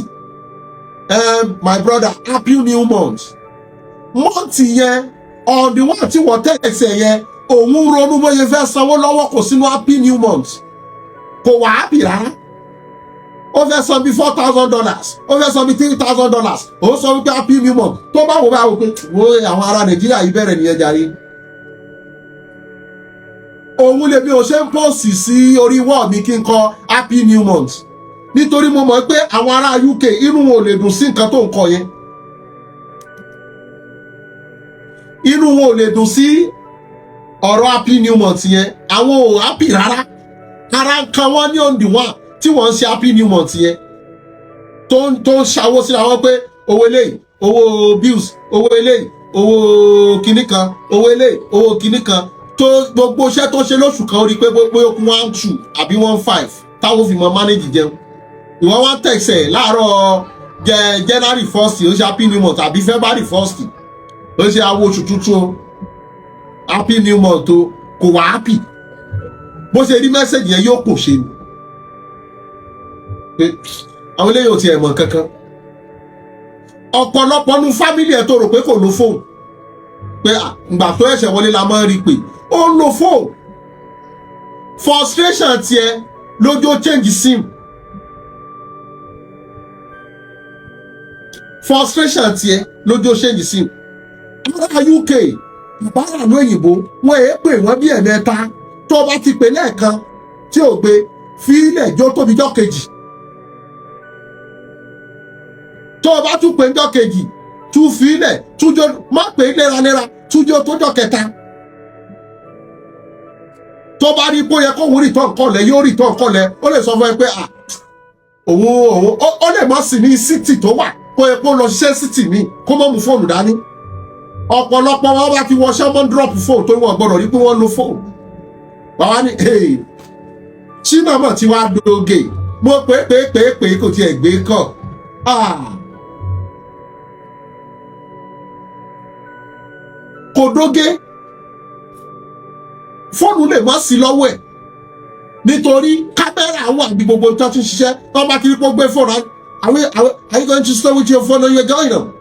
"My brother, happy new month." Month yẹn, on the 1 tí wọ́n text ẹ̀ yẹn, òun ronú bóyá fẹ́ sanwó lọ́wọ́, kò sínú happy new month, kò wà happy rárá. Ó fẹ́ san bí $4,000, ó fẹ́ san bí $3,000, ó sọ wípé happy new month. Tó bá wò, bá wò pé wo àwọn ará Nàìjíríà yìí bẹ̀rẹ̀ nìyẹn jàre. Òun lè bí o ṣe ń post sí orí wall mi kí n kọ happy new month, nítorí mo mọ̀ pé àwọn ará UK, inú wọn ò lè dùn sí nǹkan tó ń kọ yẹn. Inú wọn ò lè dùn sí ọ̀rọ̀ happy new month yẹn. Àwọn ò happy rárá. Ara ń kan wọ́n ní on the 1 tí wọ́n ń ṣe happy new month yẹn, tó ń ṣàwó síra wọn pé owó eléyìí, owó bills, owó eléyìí, owó kinní kan, owó eléyìí, owó kinní kan. Tó gbogbo iṣẹ́ tó ṣe lóṣù kan, ó rí i pé bóyá ó kún 1,2 àbí 1,5 táwọn fi mọ manage jẹun. Ìwọ́n wá tẹ̀sẹ̀ láàárọ̀ jẹ January 1st, ó ṣe happy new month, àbí February 1st, ó ṣe awo oṣù tuntun o, happy new month o. Kò wá happy. Bó ṣe rí message yẹn, yóò pò ṣe ni pé àwọn eléyìí ò tiẹ̀ mọ̀ kankan. Ọ̀pọ̀lọpọ̀ nu family ẹ̀ tó rò pé kò lo fóònù, pé ìgbà tó ẹ̀ṣẹ̀ wọlé la máa ń rí pé ó ń lo fóònù. Frustration tiẹ̀ lójó change sim. Frustration tiẹ̀ lójó change sim. Ará UK, ìbáraàlú òyìnbó, wọn èé pè wọ́n bí ẹ̀mẹ́ta. Tó bá ti pè lẹ́ẹ̀kan tí ò gbé, fílẹ̀ jó tóbi jọ́ kejì. Tó o bá tún pè jọ́ kejì, tún fílẹ̀ túnjó, má pè é léraléra, túnjó tó jọ́ kẹta. Tó bá rí bóyá kó òun return call ẹ, yóò return call ẹ. Ó lè sọ fún ẹ pé òun òun ó lè má sí ní city tó wà, kó yẹ kó lọ ṣiṣẹ́ city mi, kó má mú fóònù dání. Ọ̀pọ̀lọpọ̀ wọn bá ti wọṣẹ́ mọ́ drop fóònù, torí wọn gbọ́dọ̀ rí pé wọ́n lo fóònù. Bàbá ní Ṣínà mọ̀ tí wàá doge, mo pè pè pè pè, kò tiẹ̀ gbé kọ̀. Kò dóge, fóònù lè má sí lọ́wọ́ ẹ̀, nítorí kámẹ́rà wà ní gbogbo tó ti ń ṣiṣẹ́. Tó bá ti rí pé ó gbé fóònù, are you going to stay with your phone or you going on?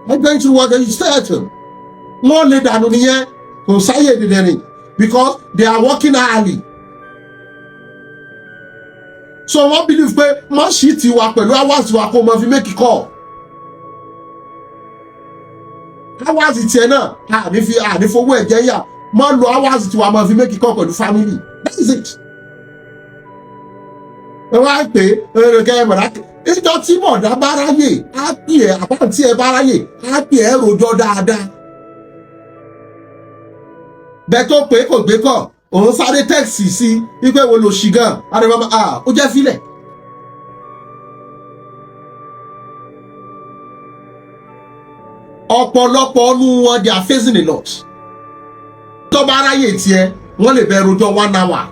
Are you going to work and you stay at home? Wọ́n lè dànù nìyẹn, kò sáyè dìdìrín, because they are working early. So wọ́n believe pé má ṣì ti wa pẹ̀lú hours wa kó máa fi make call. Hours tiẹ̀ náà àní fi àní fowó ẹ̀jẹ̀ yà, má lo hours tiwa máa fi make call pẹ̀lú family. That is it. Ẹ wá pé ẹ bọ̀dá, ìjọ tí bọ̀dá bá ráyè á pè ẹ́, àbáǹtí ẹ bá ráyè á pè ẹ́, rojọ́ dáadáa. Bẹ́ẹ̀ tó pé kò gbé kọ̀, òun sáré text sí wípé wo lo ṣì gan adébámá, ó jẹ́ fílẹ̀. Ọ̀pọ̀lọpọ̀ ọnù wọn, they are facing a lot. Tó bá ráyè tiẹ̀, wọ́n lè bẹ rojọ́ one hour,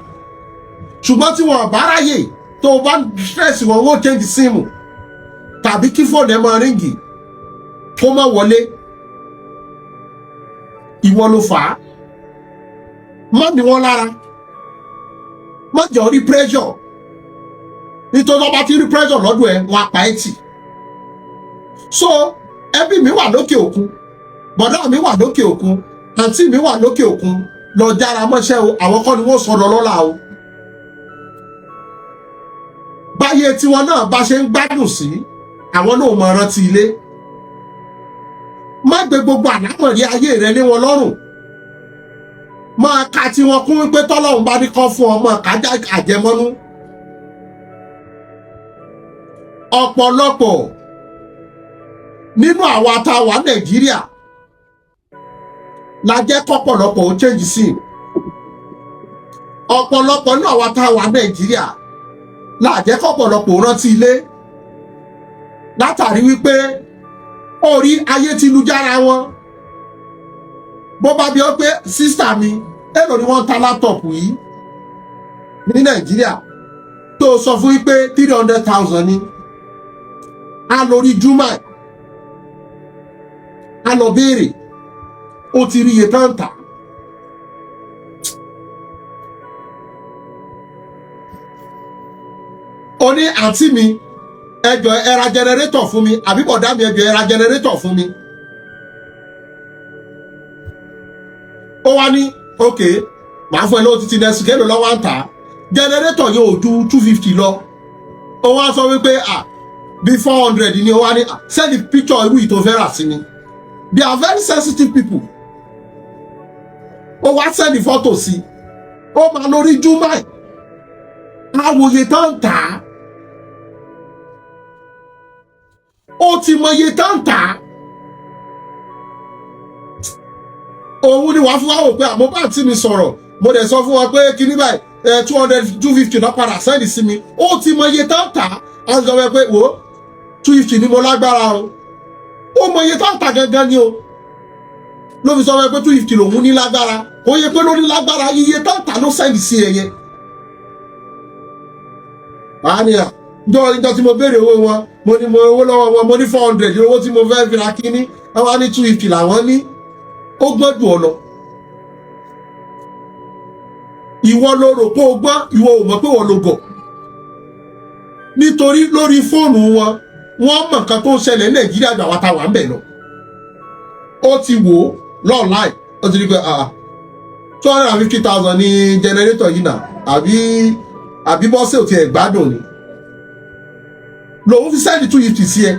ṣùgbọ́n tí wọ́n bá ráyè, tó o bá stress wọn, wọ́n change sim tàbí kí fóònù ẹ máa ring kó má wọlé. Ìwọ ló fà á. Má ní wọn lára, má jẹ́ orí pressure, nítorí wọ́n bá ti rí pressure lọ́dún ẹ̀, wọ́n á pa ẹ́ tì. So Ẹbí mi wà lókè òkun, bọ̀dá mi wà lókè òkun, àǹtí mi wà lókè òkun, lọ jára mọ́ṣẹ́ o. Àwọn kọ́ ni wọ́n sọ lọ lọ́la o. Báyé tiwọn náà bá ṣe ń gbádùn sí, àwọn náà mọ rántí ilé. Má gbé gbogbo àlámọ̀rí ayé rẹ lé wọn lọ́rùn. Máa ka tiwọn kún wípé tọ́lọ́run bá ní kọ́ fún ọ, máa kájà àjẹmọ́nú. Ọ̀pọ̀lọpọ̀ nínú àwa tá a wà Nàìjíríà la jẹ́ kọ́pọ̀lọpọ̀ ó change sí. Ọ̀pọ̀lọpọ̀ nínú àwa tá a wà Nàìjíríà la jẹ́ kọ́pọ̀lọpọ̀ ó rántí ilé, látàrí wípé orí ayé ti lu jára wọn. Bó bá bí ọ pé, "Sister mi, èlò ni wọ́n ń ta laptop yìí ní Nàìjíríà?" tó sọ fún wípé 300,000 ni, a lórí Jumia, a lọ béèrè, ó ti rí iye tán tà. Ó ní, "Àǹtí mi, ẹjọ, ẹ ra generator fún mi," àbí, "Bọ̀dá mi, ẹjọ, ẹ ra generator fún mi." Ó wá ní, "Ok, màá fún ẹ lówó títí next." Kéèlò lọ́wọ́ ń tà á? Generator yóò ju 250 lọ. Ó wá sọ wípé, "Ah, bí 400 ni." Ó wá ní, "Ah, send the picture irú ìtò fẹ́ rà sí mi." They are very sensitive people. Ó wá send photo sí, ó máa lórí Jumia, àwòye tó ń tà á. Ó ti mọ iye tó ń tà á. Òun ni wàá fún wa wò pé àmọ́ bá àǹtí mi sọ̀rọ̀, mo dẹ̀ sọ fún wọn pé kíní báyìí, 200, 250 náà padà send sí mi. Ó ti mọ iye tó ń tà á. Á sọ pé, "Wò ó, 250 ni mo lágbára o." Ó mọ iye tó ń tà gangan ni o, ló fi sọ pé 250 lòun ní lágbára. Kò yẹ pé ló ní lágbára, iye tó ń tà ló send sí ẹ yẹn. Àníyàn njọ́ tí mo béèrè owó wọn, mo ní mo owó lọ́wọ́ wọn, mo ní 400 owó tí mo fẹ́ fi ra kínní, wọ́n wá ní 250 làwọn ní. Ó gbọ́n jù ọ lọ. Ìwọ ló rò pé o gbọ́n, ìwọ ò mọ̀ pé wọ́n ló gọ̀, nítorí lórí fóònù wọn, wọ́n mọ̀ nǹkan tó ń ṣẹlẹ̀ ní Nàìjíríà gbà wá ta wà ń bẹ̀ lọ. Ó ti wò ó lọ́ọ̀láì, ó ti rí pé 250,000 ní generator yìí náà, àbí bọ́sẹ̀ ò tiẹ̀ gbádùn ni lòun fi send 250 sí ẹ.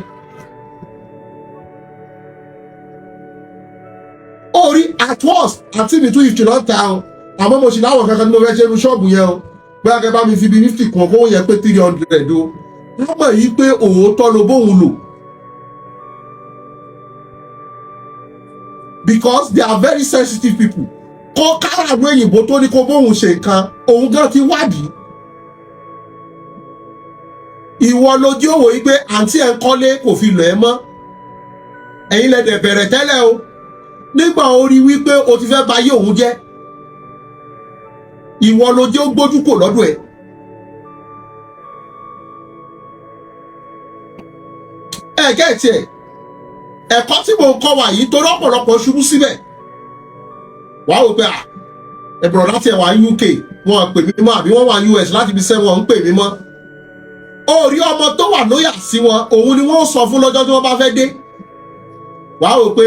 Ó rí at once, "Àǹtí mi, 250 lọ́ọ́ ta o, àmọ́ mo sì láwọn kankan tí mo fẹ́ ṣe ní ṣọ́ọ̀bù yẹn o. Bóyá kẹ́ bá mi fi bí 50 kún kó yẹ pé 300 o." Wọ́n mọ̀ yí pé òótọ́ ló bóun lò, because they are very sensitive people. Kó káràánú òyìnbó tó ní kó bóun ṣe nǹkan, òun gan ti wádìí. Ìwọ lójú òwò yìí pé àǹtí ẹ̀ ń kọ́lé, kò fi lọ̀ ẹ́ mọ́. Ẹ̀yin lẹ́dẹ̀ bẹ̀rẹ̀ tẹ́lẹ̀ o. Nígbà ó rí wípé o ti fẹ́ ba ayé òun jẹ́, ìwọ lójú ó gbójú kò lọ́dọ̀ ẹ̀. Ẹ gẹ́ẹ̀tì ẹ̀, ẹ̀kọ́ tí mo ń kọ́ wa yìí, torí ọ̀pọ̀lọpọ̀ ṣubú síbẹ̀. Wàá wò pé à ẹ̀bùrọ̀ láti ẹ̀wà UK, wọn pè mí mọ́, àbí wọ́n wà US láti fi sẹ́, wọn ń pè mí mọ́. Ó rí ọmọ tó wà lóyà sí wọn, òun ni wọ́n sọ fún lọ́jọ́ tí wọ́n bá fẹ́ dé. Wàá wò pé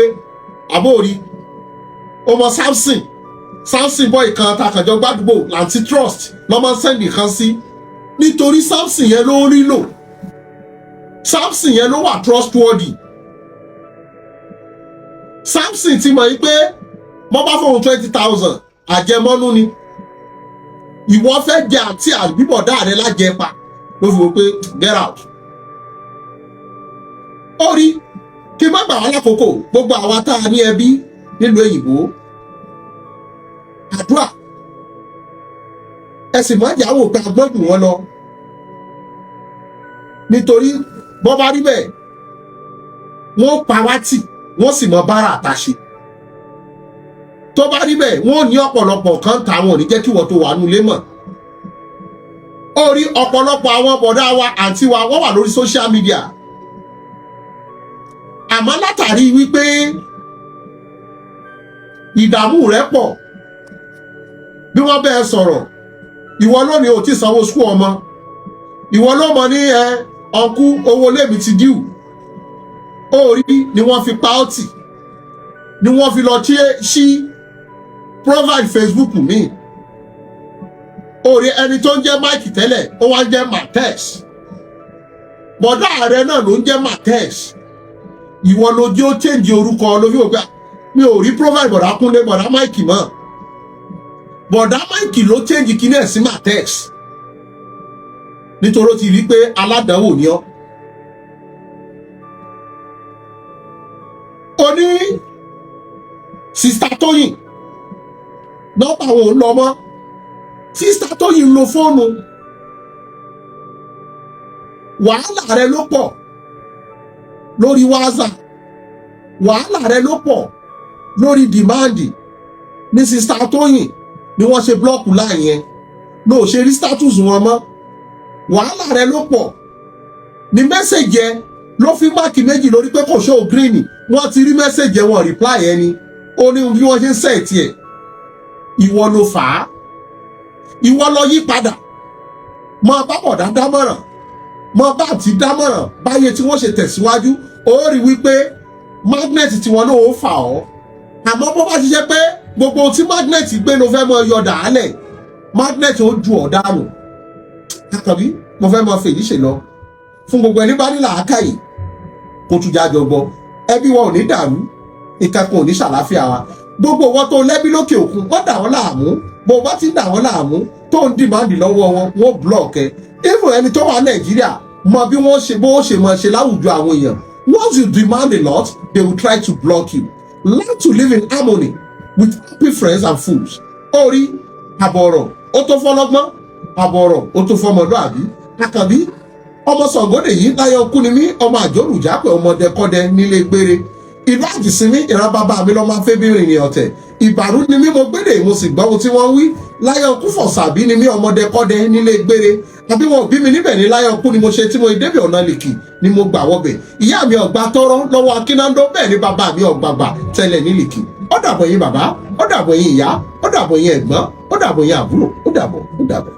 àbórí ọmọ Samson, Samson boy kan takànjọ gbàdúgbò lanti trust lọ́mọ send kan sí, nítorí Samson yẹn ló ń rí lò, Samson yẹn ló wà trustworthy. Samson ti mọ̀ yí pé mo bá fóun 20,000 àjẹmọ́nú ni. Ìwọ fẹ́ jẹ àti àbíbọ̀dá rẹ lájẹpa, ló fi wò pé get out. Ó rí kí n má gbà wá lákòókò. Gbogbo àwa tá a ní ẹbí nílùú òyìnbó, àdúrà ẹ sì má jáwọ́ pé a gbọ́n jù wọ́n lọ, nítorí bọ́ bá rí bẹ́ẹ̀, wọ́n pa wá tì, wọ́n sì mọ bára àtàṣe. Tó bá rí bẹ́ẹ̀, wọ́n ní ọ̀pọ̀lọpọ̀ kan táwọn ò ní jẹ́ kí wọ́n tó wà nulẹ̀ mọ̀. Ó rí ọ̀pọ̀lọpọ̀ àwọn bọ̀dá wa, àǹtí wa, wọ́n wà lórí social media, àmọ́ látàrí wípé ìdààmú rẹ̀ pọ̀, bí wọ́n bẹ́ẹ̀ sọ̀rọ̀, ìwọ lónìí ò tí sanwó school ọmọ, ìwọ ló mọ ní ẹ ọkú owó lèmi ti due. Orí ni wọ́n fi pa ọ́ tì, ni wọ́n fi lọ sí profile Facebook mi. Orí ẹni tó ń jẹ́ Mike tẹ́lẹ̀, ó wá ń jẹ́ Mathex. Bọ̀dá rẹ náà ló ń jẹ́ Mathex. Ìwọ ló jẹ́ ó change orúkọ ló fi wò pé mi ò rí profile bọ̀dá Kúnlé, bọ̀dá Mike mọ́. Bọ̀dá Mike ló change kíní ẹ̀ sí Mathex nítorí ó ti rí pé aládàáwò ni ọ́. Ó ní Sister Tóyìn, nọ́mbà wo ń lọ mọ́? Sister Tóyìn ń lo fóònù. Wàhálà rẹ ló pọ̀ lórí WhatsApp, wàhálà rẹ ló pọ̀ lórí demand ní Sister Tóyìn ni wọ́n ṣe block line yẹn, ló ṣe rí status wọn mọ́. Wàhálà rẹ ló pọ̀ ní message ẹ ló fi mark méjì lórí pé kò show green. Wọ́n ti rí message ẹ, wọ́n reply ẹ ni. Ó ní bí wọ́n ṣe ń set ẹ̀. Ìwọ ló fà á, ìwọ lọ yí padà. Mọ bá bọ̀dá dámọ̀ràn, mọ bá àti dámọ̀ràn báyé tí wọ́n ṣe tẹ̀síwájú. Ó rí wípé magnet tí wọn náà ó fà ọ́. Àmọ́ bó bá ti ṣe pé gbogbo ohun tí magnet gbé ló fẹ́ mọ yọ dàálẹ̀, magnet ó ju ọ̀ dànù. Àkànbí, mo fẹ́ mọ fèyí ṣe lọ fún gbogbo ẹni bá ní làákàyè kó tún jájọ gbọ́. Ẹbí wa ò ní dàrú, ìkankan ò ní ṣàlàáfíà wa. Gbogbo wọn tó lẹ́bí lókè òkun, wọ́n dà wọ́n láàmú. Bó bá ti ń dà wọ́n láàmú, tó ń demand lọ́wọ́ wọn, wọ́n block ẹ. Even ẹni tó wà Nàìjíríà mọ bí wọ́n ṣe bó ṣe mọ ṣe láwùjọ àwọn èèyàn. Once you demand a lot, they will try to block you. Learn to live in harmony with happy friends and fools. Orí àbọ̀rọ̀ ó tó fọlọ́gbọ́n, àbọ̀rọ̀ ó tó fọmọlúàbí. Àkànbí ọmọ Sàngódè yìí láyọ̀ kú ni mí, ọmọ àjọrùjápẹ̀, ọmọdé kọ́dẹ nílé gbére ìlú àjìsínmí. Ìran bàbá mi lọ́ máa fẹ́ bí rìnrìn ọ̀tẹ̀. Ìbàrú ni mí, mo gbédè, mo sì gbọ́ ohun tí wọ́n wí. Láyọ̀ kú fọ̀sàbí ni mí, ọmọdé kọ́dẹ nílé gbére. Àbí wọn ò bí mi níbẹ̀ ní láyọ̀ kú ni mo ṣe tí mo débẹ̀, ọ̀nà lìkì ni mo gbà wọbẹ̀. Ìyá mi ọ̀gbà tọrọ lọ́wọ́ akínáńdó, bẹ́ẹ̀ ni bàbá mi ọ̀gbàgbà tẹ́lẹ̀ ní lìkì. Ó dàbọ̀ yín bàbá, ó dàbọ̀ yín ìyá, ó dàbọ̀ yín ẹ̀gbọ́n, ó dàbọ̀ yín àbúrò, ó dàbọ̀, ó dàbọ̀.